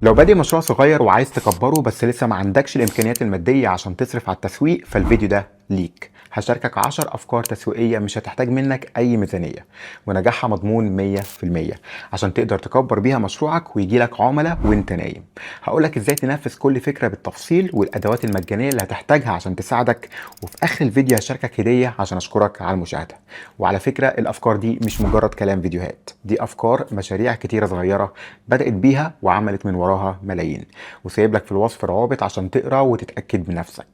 لو بادئ مشروع صغير وعايز تكبره بس لسه ما عندكش الامكانيات المادية عشان تصرف على التسويق، فالفيديو ده ليك. هشاركك 10 افكار تسويقية مش هتحتاج منك اي ميزانية ونجاحها مضمون 100% عشان تقدر تكبر بيها مشروعك ويجيلك عملاء وانت نايم. هقولك ازاي تنفذ كل فكرة بالتفصيل والادوات المجانية اللي هتحتاجها عشان تساعدك، وفي اخر الفيديو هشاركك هدية عشان اشكرك على المشاهدة. وعلى فكرة الافكار دي مش مجرد كلام فيديوهات، دي افكار مشاريع كتيرة صغيرة بدأت بيها وعملت من وراها ملايين، وسايب لك في الوصف روابط عشان تقرا وتتأكد بنفسك.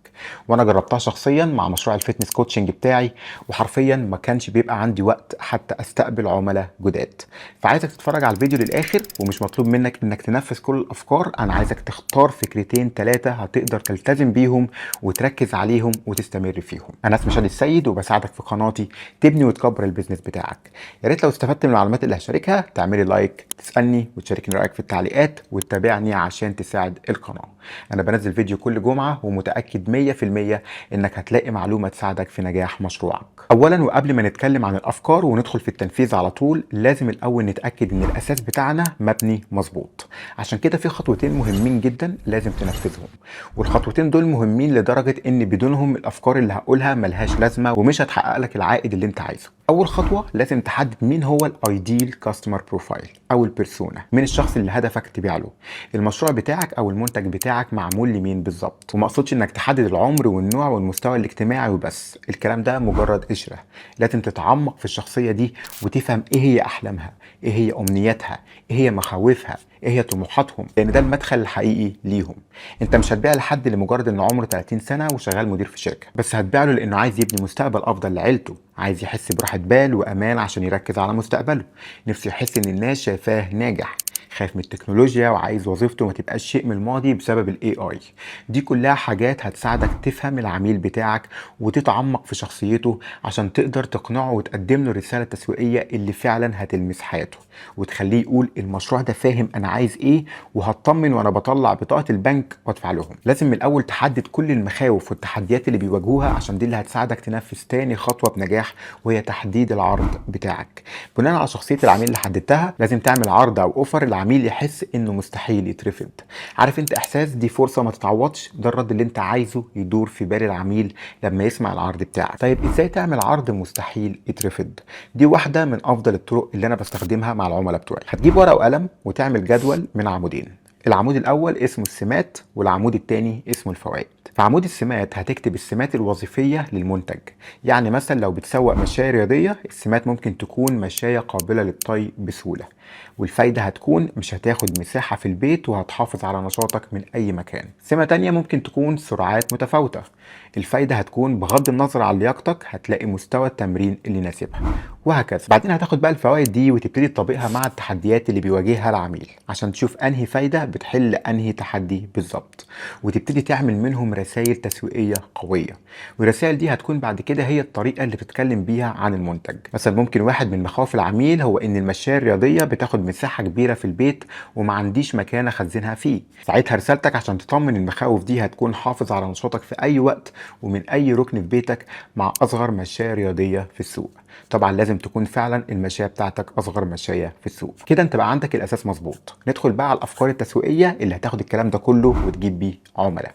وانا جربتها شخصيا مع مشروع ال fitness coaching بتاعي، وحرفيا ما كانش بيبقى عندي وقت حتى استقبل عملاء جداد. فعايزك تتفرج على الفيديو للاخر، ومش مطلوب منك انك تنفذ كل الافكار، انا عايزك تختار فكرتين ثلاثة هتقدر تلتزم بيهم وتركز عليهم وتستمر فيهم. انا اسمي شادي السيد وبساعدك في قناتي تبني وتكبر ال business بتاعك. يا ريت لو استفدت من المعلومات اللي هشاركها تعملي like، تسالني وتشاركني رايك في التعليقات، وتتابعني عشان تساعد القناة. انا بنزل فيديو كل جمعه ومتاكد 100% انك هتلاقي معلومة تساعدك في نجاح مشروعك. اولا وقبل ما نتكلم عن الافكار وندخل في التنفيذ على طول، لازم الاول نتاكد ان الاساس بتاعنا مبني مظبوط. عشان كده في خطوتين مهمين جدا لازم تنفذهم، والخطوتين دول مهمين لدرجة ان بدونهم الافكار اللي هقولها ملهاش لازمه ومش هتحقق لك العائد اللي انت عايزه. اول خطوة لازم تحدد مين هو ال ideal customer profile او ال persona، مين الشخص اللي هدفك تبيع له المشروع بتاعك او المنتج بتاعك، معمول لمين بالظبط. وما اقصدش انك تحدد العمر والنوع والمستوى الاجتماعي وبس، الكلام ده مجرد قشرة. لازم تتعمق في الشخصية دي وتفهم ايه هي احلامها، ايه هي امنياتها، ايه هي مخاوفها، ايه هي طموحاتهم، لان ده المدخل الحقيقي ليهم. انت مش هتبيع لحد لمجرد ان عمره 30 سنة وشغال مدير في شركة، بس هتبيع له لانه عايز يبني مستقبل افضل لعيلته، عايز يحس براحة بال وامان عشان يركز على مستقبله، نفسه يحس ان الناس شايفاه ناجح، خايف من التكنولوجيا وعايز وظيفته ما تبقاش شيء من الماضي بسبب ال AI. دي كلها حاجات هتساعدك تفهم العميل بتاعك وتتعمق في شخصيته عشان تقدر تقنعه وتقدم له الرسالة التسويقية اللي فعلا هتلمس حياته وتخليه يقول المشروع ده فاهم انا عايز ايه، وهطمن وانا بطلع بطاقة البنك وادفع لهم. لازم من الاول تحدد كل المخاوف والتحديات اللي بيواجهوها، عشان دي اللي هتساعدك تنفذ تاني خطوة بنجاح، وهي تحديد العرض بتاعك. بناء على شخصية العميل اللي حددتها لازم تعمل عرض او offer العميل يحس انه مستحيل يترفض. عارف انت احساس دي فرصة ما تتعوضش؟ ده الرد اللي انت عايزه يدور في بال العميل لما يسمع العرض بتاعك. طيب ازاي تعمل عرض مستحيل يترفض؟ دي واحدة من افضل الطرق اللي انا بستخدمها مع العملاء بتوعي. هتجيب ورقة وقلم وتعمل جدول من عمودين، العمود الاول اسمه السمات والعمود الثاني اسمه الفوائد. في عمود السمات هتكتب السمات الوظيفية للمنتج، يعني مثلا لو بتسوق مشاية رياضية السمات ممكن تكون مشاية قابلة للطي بسهولة، والفايدة هتكون مش هتاخد مساحة في البيت وهتحافظ على نشاطك من أي مكان. سمة تانية ممكن تكون سرعات متفاوتة، الفايدة هتكون بغض النظر عن لياقتك هتلاقي مستوى التمرين اللي يناسبها، وهكذا. بعدين هتاخد بقى الفوائد دي وتبتدي تطبقها مع التحديات اللي بيواجهها العميل عشان تشوف انهي فايدة بتحل انهي تحدي بالظبط، وتبتدي تعمل منهم رسائل تسويقية قوية. والرسائل دي هتكون بعد كده هي الطريقة اللي بتتكلم بيها عن المنتج. مثلا ممكن واحد من مخاوف العميل هو ان المشاية الرياضية بتاخد مساحة كبيرة في البيت وما عنديش مكان اخزنها فيه. ساعتها رسالتك عشان تطمن المخاوف دي هتكون حافظ على نشاطك في اي وقت ومن اي ركن في بيتك مع اصغر مشاية رياضية في السوق. طبعا لازم تكون فعلا المشاية بتاعتك اصغر مشاية في السوق. كده انت بقى عندك الاساس مظبوط. ندخل بقى على الافكار التسويقية اللي هتاخد الكلام ده كله وتجيب بيه عملاء.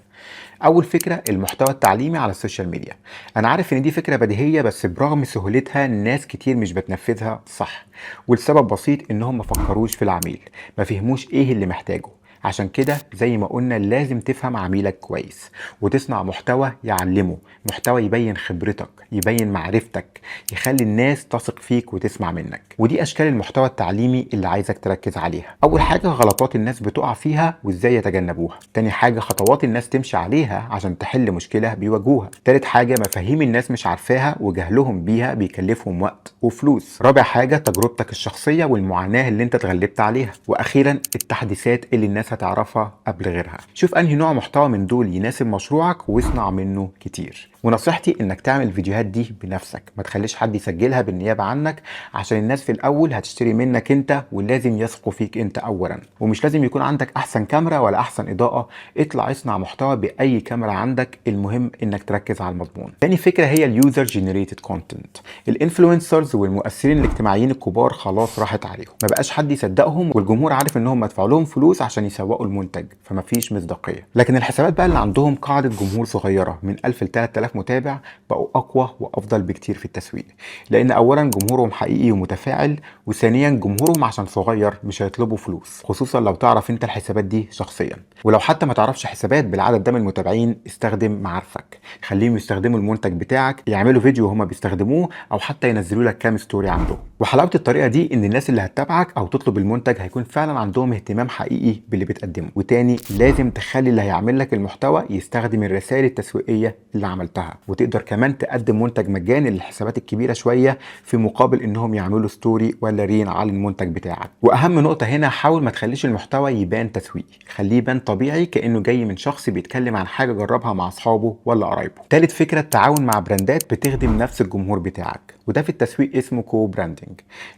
اول فكرة المحتوى التعليمي على ال social media. انا عارف ان دي فكرة بديهية، بس برغم سهولتها ناس كتير مش بتنفذها صح، والسبب بسيط انهم ما فكروش في العميل، ما فهموش ايه اللي محتاجه. عشان كده زي ما قلنا لازم تفهم عميلك كويس وتصنع محتوى يعلمه، محتوى يبين خبرتك، يبين معرفتك، يخلي الناس تثق فيك وتسمع منك. ودي اشكال المحتوى التعليمي اللي عايزك تركز عليها. اول حاجة غلطات الناس بتقع فيها وازاي يتجنبوها. تاني حاجة خطوات الناس تمشي عليها عشان تحل مشكلة بيواجهوها. تالت حاجة مفاهيم الناس مش عارفاها وجهلهم بيها بيكلفهم وقت وفلوس. رابع حاجة تجربتك الشخصية والمعاناة اللي انت اتغلبت عليها. واخيرا التحديثات اللي الناس هتعرفها قبل غيرها. شوف انهي نوع محتوى من دول يناسب مشروعك واصنع منه كتير. ونصيحتي انك تعمل الفيديوهات دي بنفسك، ما تخليش حد يسجلها بالنيابة عنك، عشان الناس في الاول هتشتري منك انت ولازم يثقوا فيك انت اولا. ومش لازم يكون عندك احسن كاميرا ولا احسن اضاءة، اطلع اصنع محتوى باي كاميرا عندك، المهم انك تركز على المضمون. تاني فكرة هي ال user generated content. ال influencers والمؤثرين الاجتماعيين الكبار خلاص راحت عليهم، ما بقاش حد يصدقهم، والجمهور عارف انهم مدفوع لهم فلوس عشان يسوقوا المنتج، فمفيش مصداقية. لكن الحسابات بقى اللي عندهم قاعدة جمهور صغيرة من 1000 ل 3000 متابع بقوا اقوى وافضل بكتير في التسويق، لان اولا جمهورهم حقيقي ومتفاعل، وثانيا جمهورهم عشان صغير مش هيطلبوا فلوس، خصوصا لو تعرف انت الحسابات دي شخصيا. ولو حتى ما تعرفش حسابات بالعدد ده من المتابعين، استخدم معارفك، خليهم يستخدموا المنتج بتاعك، يعملوا فيديو وهما بيستخدموه، او حتى ينزلوا لك كام story عندهم. وحلاوة الطريقة دي ان الناس اللي هتتابعك او تطلب المنتج هيكون فعلا عندهم اهتمام حقيقي باللي بتقدمه. وتاني لازم تخلي اللي هيعمل لك المحتوى يستخدم الرسائل التسويقية اللي عملتها، وتقدر كمان تقدم منتج مجاني للحسابات الكبيرة شوية في مقابل انهم يعملوا story ولا reel على المنتج بتاعك. واهم نقطة هنا، حاول ما تخليش المحتوى يبان تسويقي، خليه يبان طبيعي كانه جاي من شخص بيتكلم عن حاجة جربها مع اصحابه ولا قرايبه. تالت فكرة، التعاون مع براندات بتخدم نفس الجمهور بتاعك، وده في التسويق اسمه co-branding.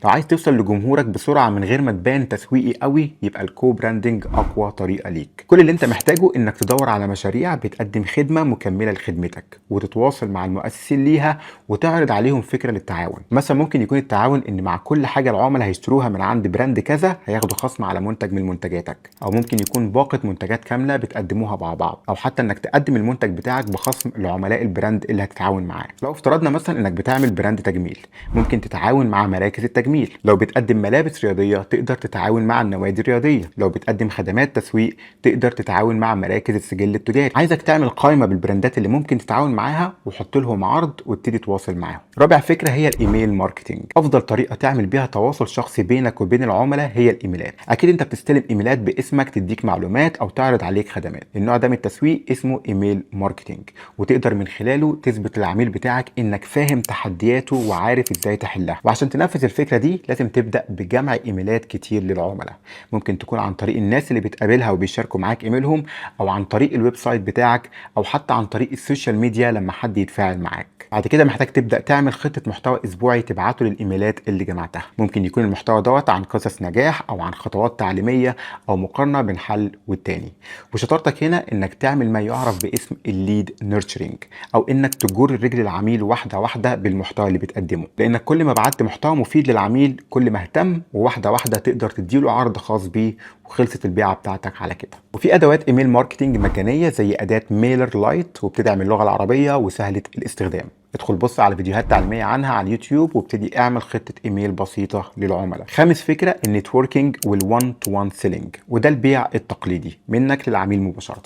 لو عايز توصل لجمهورك بسرعة من غير ما تبان تسويقي قوي، يبقى ال co-branding اقوى طريقه ليك. كل اللي انت محتاجه انك تدور على مشاريع بتقدم خدمة مكملة لخدمتك، وتتواصل مع المؤسسين ليها وتعرض عليهم فكرة للتعاون. مثلا ممكن يكون التعاون ان مع كل حاجة العملاء هيشتروها من عند brand كذا هياخدوا خصم على منتج من منتجاتك، او ممكن يكون باقه منتجات كاملة بتقدموها مع بعض، او حتى انك تقدم المنتج بتاعك بخصم لعملاء ال brand اللي هتتعاون معاه. لو افترضنا مثلا انك بتعمل brand تجميل، ممكن تتعاون مع مراكز التجميل. لو بتقدم ملابس رياضية تقدر تتعاون مع النوادي الرياضية. لو بتقدم خدمات تسويق تقدر تتعاون مع مراكز السجل التجاري. عايزك تعمل قائمة بالبراندات اللي ممكن تتعاون معاها وحط لهم عرض وابتدي تواصل معاهم. رابع فكرة هي ال email marketing. افضل طريقه تعمل بيها تواصل شخصي بينك وبين العملاء هي الايميلات. اكيد انت بتستلم ايميلات باسمك تديك معلومات او تعرض عليك خدمات. النوع ده من التسويق اسمه email marketing، وتقدر من خلاله تثبت للعميل بتاعك انك فاهم تحدياته وعارف ازاي تحلها. وعشان تنفذ الفكرة دي لازم تبدا بجمع ايميلات كتير للعملاء، ممكن تكون عن طريق الناس اللي بتقابلها وبيشاركوا معاك ايميلهم، او عن طريق ال website بتاعك، او حتى عن طريق ال social media لما حد يتفاعل معاك. بعد كده محتاج تبدا تعمل خطه محتوى اسبوعي تبعته للايميلات اللي جمعتها. ممكن يكون المحتوى دوت عن قصص نجاح او عن خطوات تعليمية او مقارنة بين حل والتاني. وشطارتك هنا انك تعمل ما يعرف باسم ال lead nurturing، او انك تجر رجل العميل واحدة واحدة بالمحتوى اللي بتقدمه، لانك كل ما بعت محتوى مفيد للعميل كل ما اهتم، وواحدة واحدة تقدر تديله عرض خاص بيه، وخلصت البيعة بتاعتك على كده. وفي ادوات email marketing مجانية زي اداه MailerLite، وبتدعم اللغة العربية وسهلة الاستخدام. ادخل بص على فيديوهات تعليمية عنها على اليوتيوب وابتدي اعمل خطه ايميل بسيطة للعملاء. خامس فكرة ال networking وال 1 to 1 selling، وده البيع التقليدي منك للعميل مباشرة،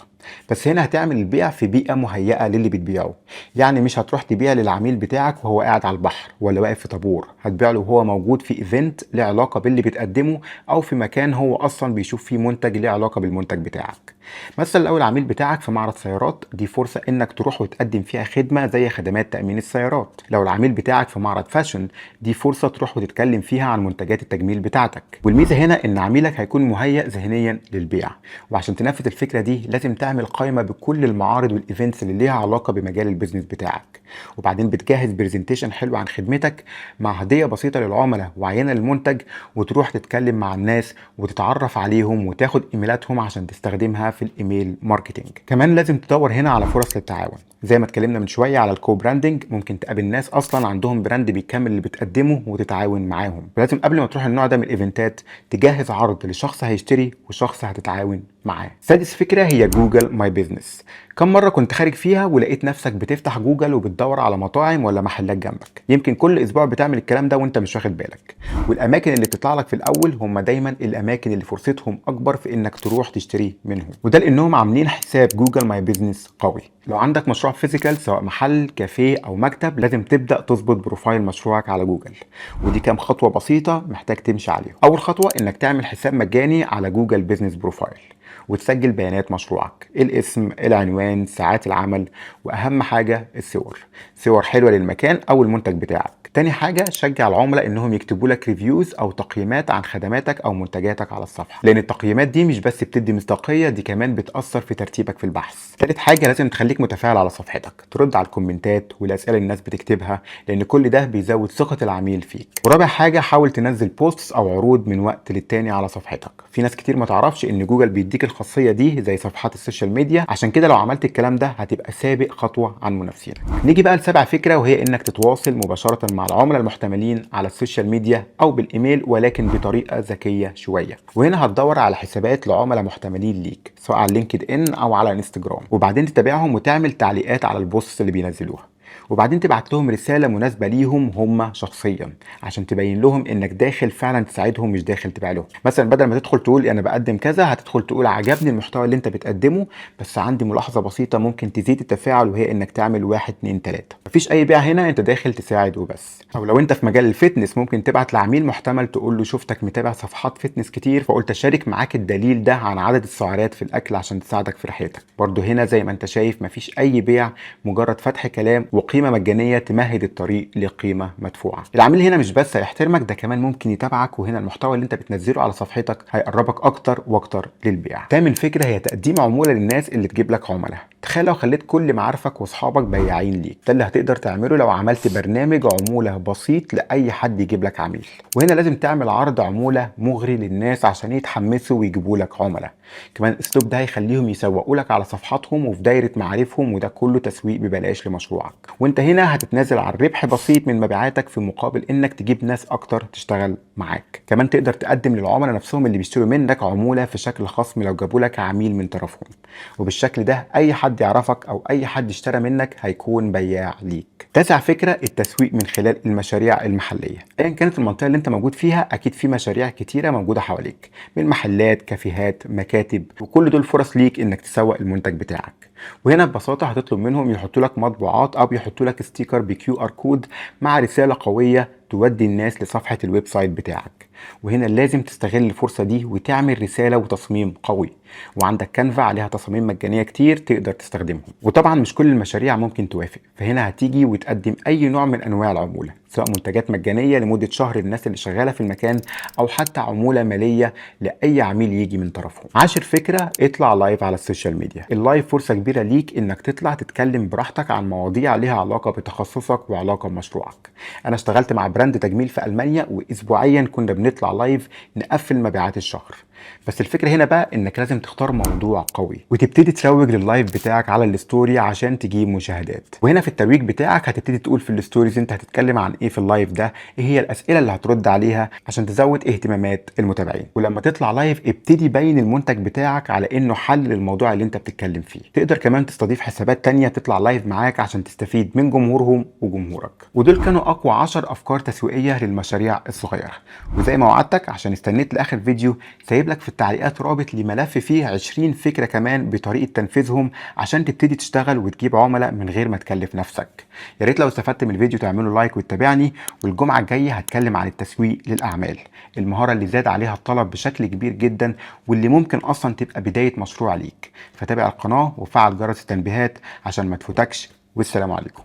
بس هنا هتعمل البيع في بيئة مهيئة للي بتبيعه. يعني مش هتروح تبيع للعميل بتاعك وهو قاعد على البحر ولا واقف في طابور، هتبيع له وهو موجود في event له علاقة باللي بتقدمه، او في مكان هو اصلا بيشوف فيه منتج له علاقة بالمنتج بتاعك. مثلا لو العميل بتاعك في معرض سيارات، دي فرصة انك تروح وتقدم فيها خدمة زي خدمات تامين السيارات. لو العميل بتاعك في معرض fashion، دي فرصة تروح وتتكلم فيها عن منتجات التجميل بتاعتك. والميزة هنا ان عميلك هيكون مهيأ ذهنيا للبيع. وعشان تنفذ الفكرة دي لازم تعمل قائمة بكل المعارض وال events اللي ليها علاقة بمجال ال business بتاعك، وبعدين بتجهز presentation حلو عن خدمتك مع هديه بسيطة للعملاء وعينه للمنتج، وتروح تتكلم مع الناس وتتعرف عليهم وتاخد ايميلاتهم عشان تستخدمها في ال email marketing. كمان لازم تدور هنا على فرص للتعاون زي ما اتكلمنا من شوية على ال co-branding. ممكن تقابل ناس اصلا عندهم brand بيكمل اللي بتقدمه وتتعاون معاهم. ولازم قبل ما تروح النوع ده من الايفنتات تجهز عرض لشخص هيشتري وشخص هتتعاون معاه. سادس فكرة هي Google My Business. كم مرة كنت خارج فيها ولقيت نفسك بتفتح جوجل وبتدور على مطاعم ولا محلات جنبك؟ يمكن كل اسبوع بتعمل الكلام ده وانت مش واخد بالك. والاماكن اللي بتطلع لك في الاول هم دايما الاماكن اللي فرصتهم اكبر في انك تروح تشتري منهم، وده لانهم عاملين حساب Google My Business قوي. لو عندك مشروع physical سواء محل، كافيه او مكتب، لازم تبدا تظبط profile مشروعك على جوجل، ودي كام خطوة بسيطة محتاج تمشي عليهم. اول خطوة انك تعمل حساب مجاني على Google Business Profile وتسجل بيانات مشروعك، الاسم، العنوان، ساعات العمل، واهم حاجة الصور، صور حلوة للمكان او المنتج بتاعك. تاني حاجة، شجع العملاء انهم يكتبوا لك reviews او تقييمات عن خدماتك او منتجاتك على الصفحة، لان التقييمات دي مش بس بتدي مصداقية، دي كمان بتأثر في ترتيبك في البحث. تالت حاجة، لازم تخليك متفاعل على صفحتك، ترد على الكومنتات والاسئلة اللي الناس بتكتبها، لان كل ده بيزود ثقة العميل فيك. ورابع حاجة، حاول تنزل posts او عروض من وقت للتاني على صفحتك. في ناس كتير ما تعرفش ان جوجل بيديك الخاصية دي زي صفحات ال social media، عشان كده لو عملت الكلام ده هتبقى سابق خطوة عن منافسينك. نيجي بقى لسابع فكرة، وهي انك تتواصل مباشرة مع العملاء المحتملين على ال social media او بالايميل، ولكن بطريقة ذكية شوية. وهنا هتدور على حسابات لعملاء محتملين ليك سواء على LinkedIn او على انستجرام، وبعدين تتابعهم وتعمل تعليقات على ال posts اللي بينزلوها، وبعدين تبعت لهم رسالة مناسبة ليهم هم شخصيا عشان تبين لهم انك داخل فعلا تساعدهم مش داخل تبيع لهم. مثلا بدل ما تدخل تقول انا بقدم كذا، هتدخل تقول عجبني المحتوى اللي انت بتقدمه، بس عندي ملاحظة بسيطة ممكن تزيد التفاعل، وهي انك تعمل 1 2 3. مفيش اي بيع هنا، انت داخل تساعد وبس. او لو انت في مجال ال fitness، ممكن تبعت لعميل محتمل تقول له شفتك متابع صفحات fitness كتير، فقلت اشارك معاك الدليل ده عن عدد السعرات في الاكل عشان تساعدك في رحلتك. برضه هنا زي ما انت شايف مفيش اي بيع، مجرد فتح كلام وقيمة مجانية تمهد الطريق لقيمة مدفوعة. العميل هنا مش بس هيحترمك، ده كمان ممكن يتابعك، وهنا المحتوى اللي انت بتنزله على صفحتك هيقربك اكتر واكتر للبيع. تامن فكرة هي تقديم عمولة للناس اللي تجيب لك عملاء. تخيل لو خليت كل معارفك واصحابك بياعين ليك، ده اللي هتقدر تعمله لو عملت برنامج عمولة بسيط لأي حد يجيب لك عميل. وهنا لازم تعمل عرض عمولة مغري للناس عشان يتحمسوا ويجيبوا لك عملاء. كمان الاسلوب ده هيخليهم يسوقوا لك على صفحاتهم وفي دايرة معارفهم، وده كله تسويق ببلاش لمشروعك. وانت هنا هتتنازل عن ربح بسيط من مبيعاتك في مقابل انك تجيب ناس اكتر تشتغل معاك. كمان تقدر تقدم للعملاء نفسهم اللي بيشتروا منك عمولة في شكل خصم لو جابوا لك عميل من طرفهم، وبالشكل ده اي حد يعرفك او اي حد اشترى منك هيكون بياع ليك. تاسع فكرة، التسويق من خلال المشاريع المحلية. ايا كانت المنطقة اللي انت موجود فيها، اكيد في مشاريع كتيرة موجودة حواليك، من محلات، كافيهات، مكاتب، وكل دول فرص ليك انك تسوق المنتج بتاعك. وهنا ببساطة هتطلب منهم يحطوا لك مطبوعات او يحطوا لك sticker ب QR code مع رسالة قوية تودي الناس لصفحة ال website بتاعك. وهنا لازم تستغل الفرصة دي وتعمل رسالة وتصميم قوي، وعندك Canva عليها تصاميم مجانية كتير تقدر تستخدمهم. وطبعا مش كل المشاريع ممكن توافق، فهنا هتيجي وتقدم اي نوع من انواع العمولة، سواء منتجات مجانية لمدة شهر للناس اللي شغالة في المكان، او حتى عمولة مالية لأي عميل يجي من طرفهم. عاشر فكرة، اطلع live على ال social media. ال live فرصة كبيرة ليك انك تطلع تتكلم براحتك عن مواضيع ليها علاقة بتخصصك وعلاقة بمشروعك. انا اشتغلت مع brand تجميل في المانيا، واسبوعيا كنا بنطلع live نقفل مبيعات الشهر. بس الفكرة هنا بقى انك لازم تختار موضوع قوي وتبتدي تروج لل live بتاعك على ال story عشان تجيب مشاهدات. وهنا في الترويج بتاعك هتبتدي تقول في ال stories انت هتتكلم عن ايه في ال live ده، ايه هي الاسئلة اللي هترد عليها عشان تزود اهتمامات المتابعين. ولما تطلع live ابتدي بين المنتج بتاعك على انه حل للموضوع اللي انت بتتكلم فيه. تقدر كمان تستضيف حسابات تانية تطلع live معاك عشان تستفيد من جمهورهم وجمهورك. ودول كانوا اقوى 10 افكار تسويقية للمشاريع الصغيرة. وزي ما وعدتك عشان استنيت لاخر فيديو، سايب لك في التعليقات رابط لملف فيه 20 فكرة كمان بطريقة تنفيذهم عشان تبتدي تشتغل وتجيب عملاء من غير ما تكلف نفسك. يا ريت لو استفدت من الفيديو تعملوا like وتتابعني. والجمعة الجاية هتكلم عن التسويق للأعمال، المهارة اللي زاد عليها الطلب بشكل كبير جدا واللي ممكن أصلا تبقى بداية مشروع ليك. فتابع القناة وفعل جرس التنبيهات عشان ما تفوتكش. والسلام عليكم.